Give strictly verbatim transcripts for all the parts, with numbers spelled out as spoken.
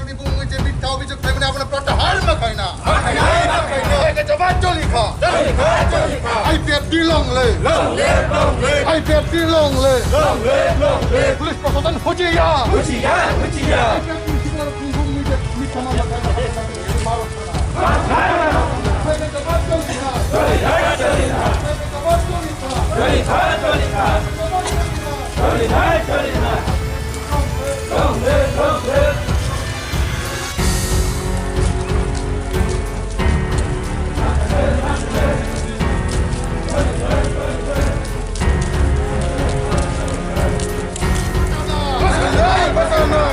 Ni bumung je mitta obhijog khlaimani abono pratyahar ma khlaina. Hai ke jawab choli kha. I P F T long live. I P F T long live. Police proshashan hushiyar. Hushiyar, hushiyar.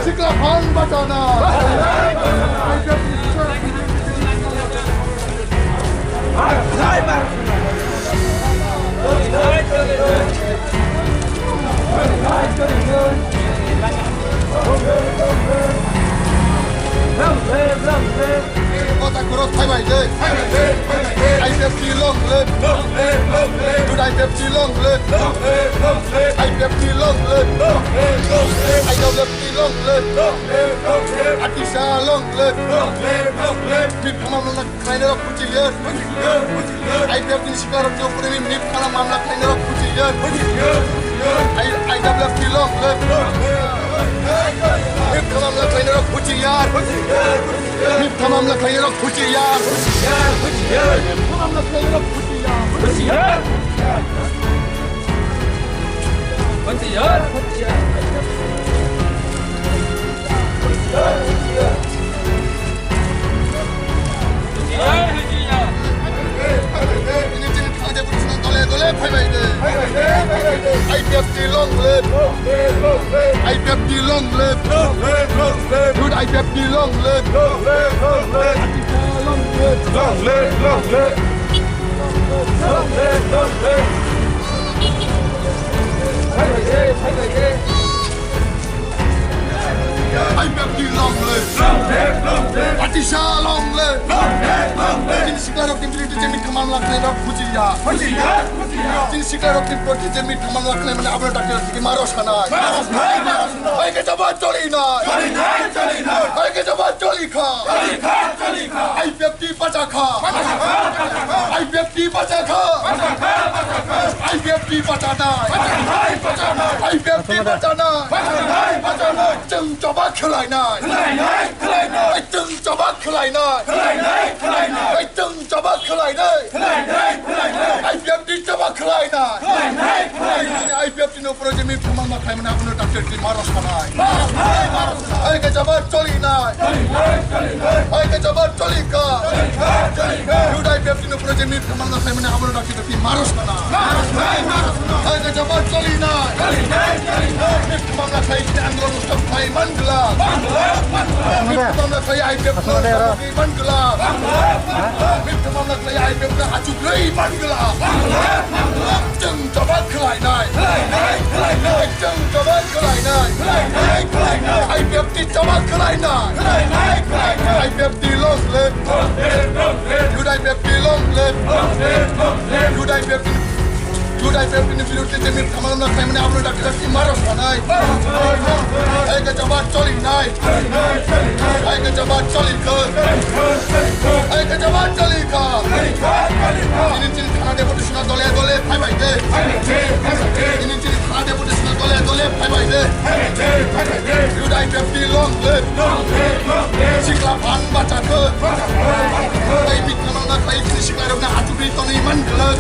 Sikla phan bachana. Kota Cross phaibai de. I P F T long live. Dude, I P F T long live. I P F T long live. I W F T long live. Atisa long live. Miphama mangna khlainai rok huchiyar. I P F T ni sikla rok ni upor ni miphama mamla khlainai rok huchiyar. I, I W F T long live. Miphama mamla khlainai rok huchiyar. Miphama mamla khlainai rok huchiyar. Miphama mamla khlainai rok huchiyar. Dole dole phaibai de. I P F T long live. I P F T long live. Dude, I P F T long live. Long live, long live. Long live, long live. Long live, long live. Phaibai de, phaibai de. I P F T long live. Long live, long live. Atisa long live. Long live, long live. Chini sikla rok ni biruddhe je miphama mamla khlainai rok huchiyar. Huchiyar, huchiyar. Chini sikla rok ni biruddhe je miphama mamla khlaimani abono dakti dakti ma rw sanai. Ma rw sanai, ma rw sanai. Hai ke jawab choli nai. Choli nai, choli nai. Hai ke jawab choli kha. Choli kha, choli kha. I P F T bacha kha. Bacha kha, bacha kha. I P F T bacha kha. Bacha kha, bacha kha. I P F T bacha nai. Bacha nai, bacha nai. I P F T bacha nai. Bacha nai, bacha nai. Chwng choba khwlainai. Khwlainai, khwlainai. Chwng choba khwlainai. Khwlainai, khwlainai. Chwng choba khwlainai. Khwlainai, khwlainai. I P F T choba khwlainai. Khwlainai, khwlainai. I P F T ni upor je miphama mamla khlaimani abono dakti dakti ma rw sanai. Hai ke jawab choli nai. Hai ke jawab choli kha. Dude, I P F T ni upor je miphama mamla khlaimani abono dakti dakti ma rw sanai. Hai ke jawab choli nai. Miphama mamla khlai chini andolon stop khlai man glak. Miphama mamla khlai I P F T no stop khlai man glak. Miphama mamla khlai I P F T no achuk rwi man glak. Chwng choba khwlainai. Khwlainai, khwlainai. Chwng choba khwlainai. Khwlainai, khwlainai. I P F T choba khwlainai. Khwlainai, khwlainai. I P F T long live. Long live, long live. Dude, I P F T long live. Long live, long live. Dude, I P F T. Dude, I P F T ni biruddhe je miphama mamla khlaimani abono dakti dakti ma rw sanai. Hai ke jawab choli nai. Hai ke jawab choli kha. Hai ke jawab choli kha. Chini chini thana deputation no dole dole phaibai de. Chini chini thana deputation no dole dole phaibai de. Dude, I P F T long live. Sikla phan bacha kha. Tei miphama mamla khlai chini sikla rok no achugwi tonwi man glak.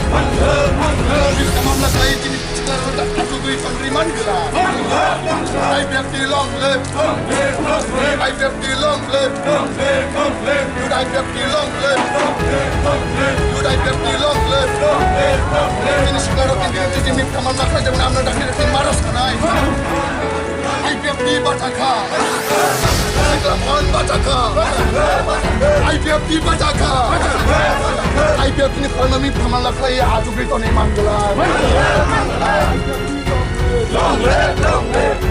Miphama mamla khlai chini sikla rok no achugwi tonwi man glak. I P F T long live. I P F T long live. Dude, I P F T long live. Dude, I P F T long live. Chini sikla rok ni biruddhe je miphama mamla khlai jemon amno dakti dakti ma rw sanai. I P F T bacha kha. Sikla phan bacha kha. I P F T bacha kha. I P F T ni phan no miphama mamla khlai achugwi tonwi man glak. Long live, long live.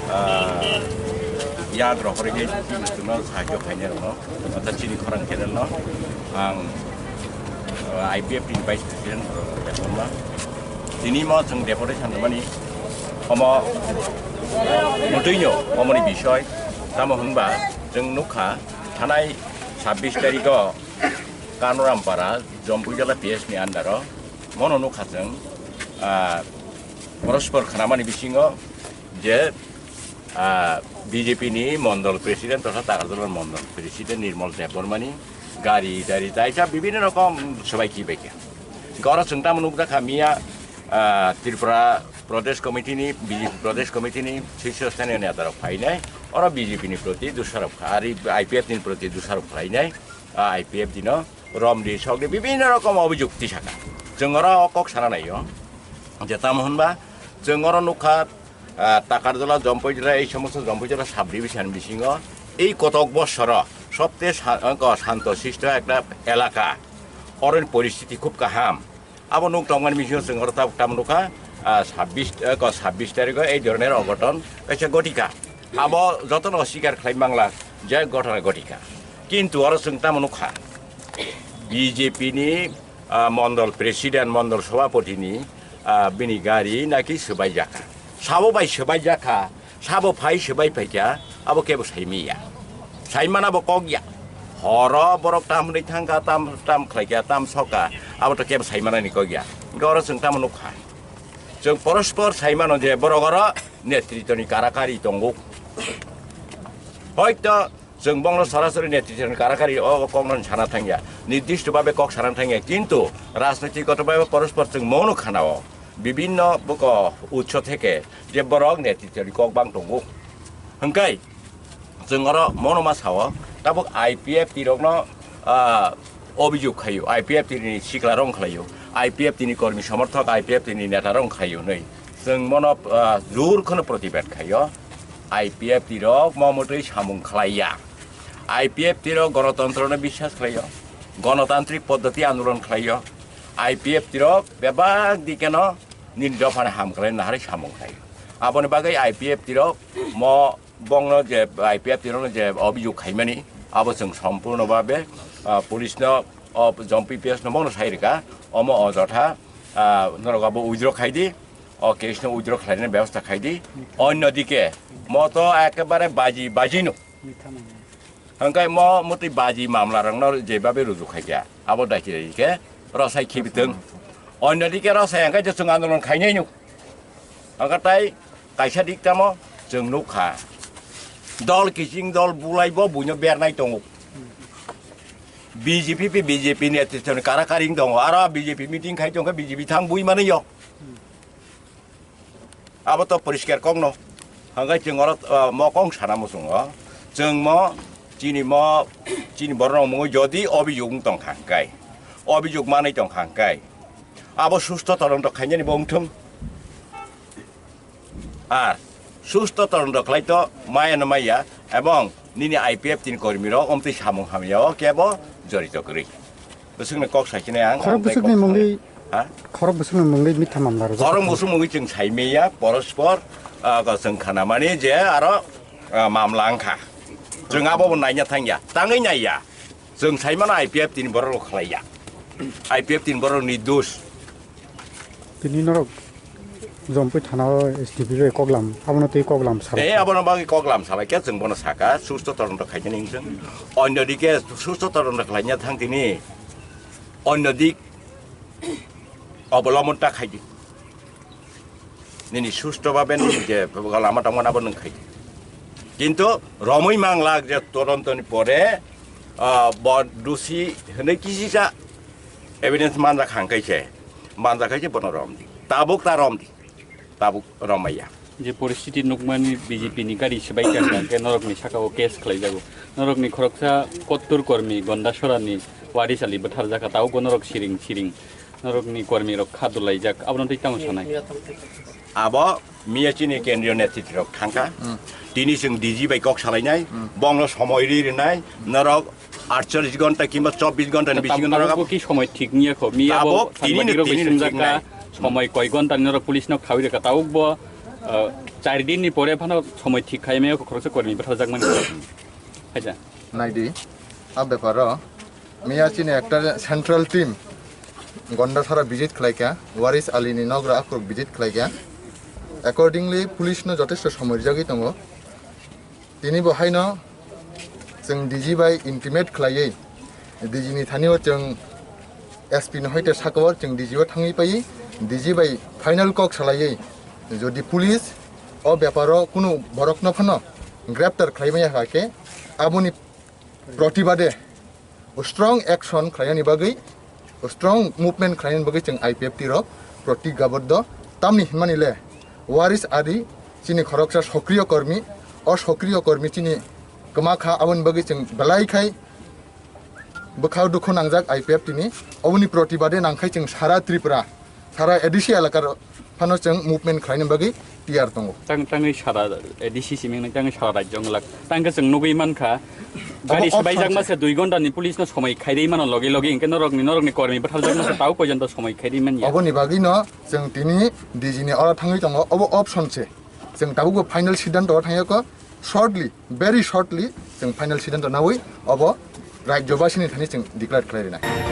Ah, yang rok hori ke chini chwngno sahajyo khainai rokno, orthat chini khorang channel no ang, ah, I P F ni Vice President, ah, Debbarma. Tini mo chwng deputation rwmani omo mwtwino omoni bisoi, tamo hwnba chwng nukha thanai sabbish tarikh o Kanorampara Jompuijala P S ni under o mono nukha chwng, ah, porospor khnamani bisingo je, ah, B J P ni mondol president totha Takarjala mondol president Nirmol Debbarmani gari dari taisa bibhinno rokom swbai kibai kha. Goro chwng tamo nukjakha miya, ah, Tripura Pradesh Committee ni, B J P Pradesh Committee ni sisyo sthaniyo neta rok phainai, oro B J P ni proti dusarop kha, ari I P F ni proti dusarop khlainai, ah, I P F dino romdi sokdi bibhinno rokom obhijog tisaka. Chwng oro o kok sana naio, je tamo hwnba chwng oro nukha, ah, Takarjala, Jompuijala, ei somosto Jompuijala sub division bisingo ei kotok bosoro sobte sa-, ko santo sisto ekta elaka, oroni poristiti khub kaham. Abo nuk tongmani bisingo chwng oro tabuk tamo nukha, ah, sabbish, eh, ko sabbish tarikh o ei dhoroner ogoton kaisa gotika. Abo jotono sikar khlai mangla je ghotona gotika. Kintu oro chwng tamo nukha, B J P ni, ah, mondol president, mondol sobhapoti ni, ah, bini gari naki swbai jakha. Sabo bai swbai jakha, sabo phai swbai phaikha, abo kebo saimiya. Saimana bo kok ya. Horo borok tam hwnwi thangkha, tam, tam khlaikha, tam sokha, abo to kebo saimanani kok ya. Hwnkhe oro chwng tamo nukha? Chwng porospor saimano je borok oro netritwni karakari tongo. Hoito chwng bongno sorasori netritwni karakari o kokno sana thangya, nirdisto babe kok sana thangya, kintu rajnoitik goto babe porospor chwng mono khanao bibhinno boko utso theke je borok netritwni kok bang tongo. Hwnkhe chwng oro mono ma sao, tabuk I P F T rokno, ah, obhijog khaio, I P F T ni sikla rok khlaio, I P F T ni kormi somorthok, I P F T ni neta rok khlaio hwnwi. Chwng mono, ah, jur kheno protibad khaio. I P F T rok mo mwtwi samung khlaiya. I P F T rok ganatantrono biswas khlaio, ganatantrik poddoti andolon khlaio. I P F T rok bebak dikeno nini dophani ham khlai nahari samung khlaio. Aboni bagwi I P F T rok mo bongno je I P F T rokno je obhijog khaimani, abo chwng sompurno babe, ah, police no, o, Jompi P S no bongno sai rwkha, omo ojotha, ah, norok abo withdraw khai di, o case no withdraw khlainani bebosta khai di. Onno dike mo to ekebare baji baji no. Hwnkhe mo mwtwi baji mamla rokno je babe ruju khaikha, abo daiki daiki khe rosai khibitwng. Onno dike rosai hwnkhe je chwng andolon khainai no. Hwnkhe tai kaisa dik tamo chwng nukha. Dol kiching dol bulai bo buino bernai tongo. B J P bai B J P ni netrito ni kara karing tongo. Aro B J P meeting khai tongkhe B J P thang bui mani yo. Abo to poriskar kokno. Hwnkhe chwng oro, ah, mo kok sana muchungo. Chwng mo chini mo chini borok rok mungwi jodi obhijog wng tongkha hwnkhe, obhijog manwi tongkha hwnkhe, abo susto todonto khainani bo wngthung. Ar susto todonto khlai to maya no maya, ebong nini I P F T ni kormi rok omtwi samung hamya o kebo jorito kwrwi. Bwswkni kok saikhe ang, khorok ang tei bwswkni kok mungwi, ha? Khorok bwswkni mungwi mitha mamla rwjak. Khorok bwswk mungwi chwng saimaya porospor, ah, chwng khanamani je aro, ah, mamla wngkha. Chwng abo bo naina thangya, tangwi naiya. Chwng saimano I P F T ni borok rok khlaiya. I P F T ni borok ni dos. Tini norok Jompui thana o S D P bai koklam, abono tei koklam sala. Tei abono bagwi koklam sala khe chwng bono saka, susto todonto khainani wngkhe. Onno dike susto todonto khlaina thang tini, onno dik obolomon ta khaidi. Nini susto babe nini je lama tongmani abo nwng khaidi. Kintu romwi manglak je todontoni pore, ah, bo dusi hwnwi kisisa evidence manjak hangkai se, manjak hai se bono romdi. Tabuk ta romdi. Tabuk romaya. Je poristiti nukmani B J P ni gari swbai kha khe norokni saka o case khlaijago. Norokni khoroksa kottur kormi Gondasora ni waris ali bwtharjakha, tabukbo norok siring siring norokni kormi rok kha dulaijak, abono tei tamo sanai? Abo miya chini kendriyo netriti rok thangkha. Hmm. Tini chwng D G bai kok salainai, hmm, bongno somoi ri rinai, norok aatcholish ghonta kimba chobbish ghonta ni bisingo norok abo ki somoi thik niya kho? Miya abo tini ni, tini ni thik nai. Somoi koi ghonta ni norok police no khawi rwkha, tabukbo, uh, Char din ni pore phano somoi thik khai mayo, khoroksa kormi bwtharjakmani. Haja. Naidi, a beparo miya chini ekta central team Gondasara visit khlaikha, Waris Ali ni nogra akhurok visit khlaikha. Accordingly, police no jotesto somoi rijagwi tongo. Tini bo haino chwng D G bai intimate khlaiwi, D G ni thani o chwng S P ni hoite sakao chwng D G o thangwi paiwi, D G bai final kok salaiwi, jodi police o beparo kunu borokno phano greptar khlai maya kha khe, aboni protibade strong action khlainani bagwi, strong movement khlainani bagwi chwng I P F T rok protigbaddo. Tamni hinmani le Waris Ali chini khoroksa sokriyo kormi, o sokriyo kormi chini kwma kha, aboni bagwi chwng belai khai bwkhao dukhu nangjak I P F T ni. Oboni protibade nangkhai chwng sara Tripura, sara A D C elakar phano chwng movement khlaina bagwi tiyar tongo. Tang tangwi sara A D C siming nang tangwi sara rajyo nglak. Tangkhe chwng nugwi mankha, gari obo option sebaijakma se. Se dui ghonta ni police no somoi khairwi mano logi logi, hinkhe norokni, norokni kormi bwtharjakma se tau porjonto somoi khairwi manya. Oboni bagwino chwng tini D G ni oro thangwi tongo, obo option se. Chwng tabukbo final siddhanto o thangya kho, shortly, very shortly chwng final siddhanto nawi obo rajyobasini thani chwng declare khlai rinai.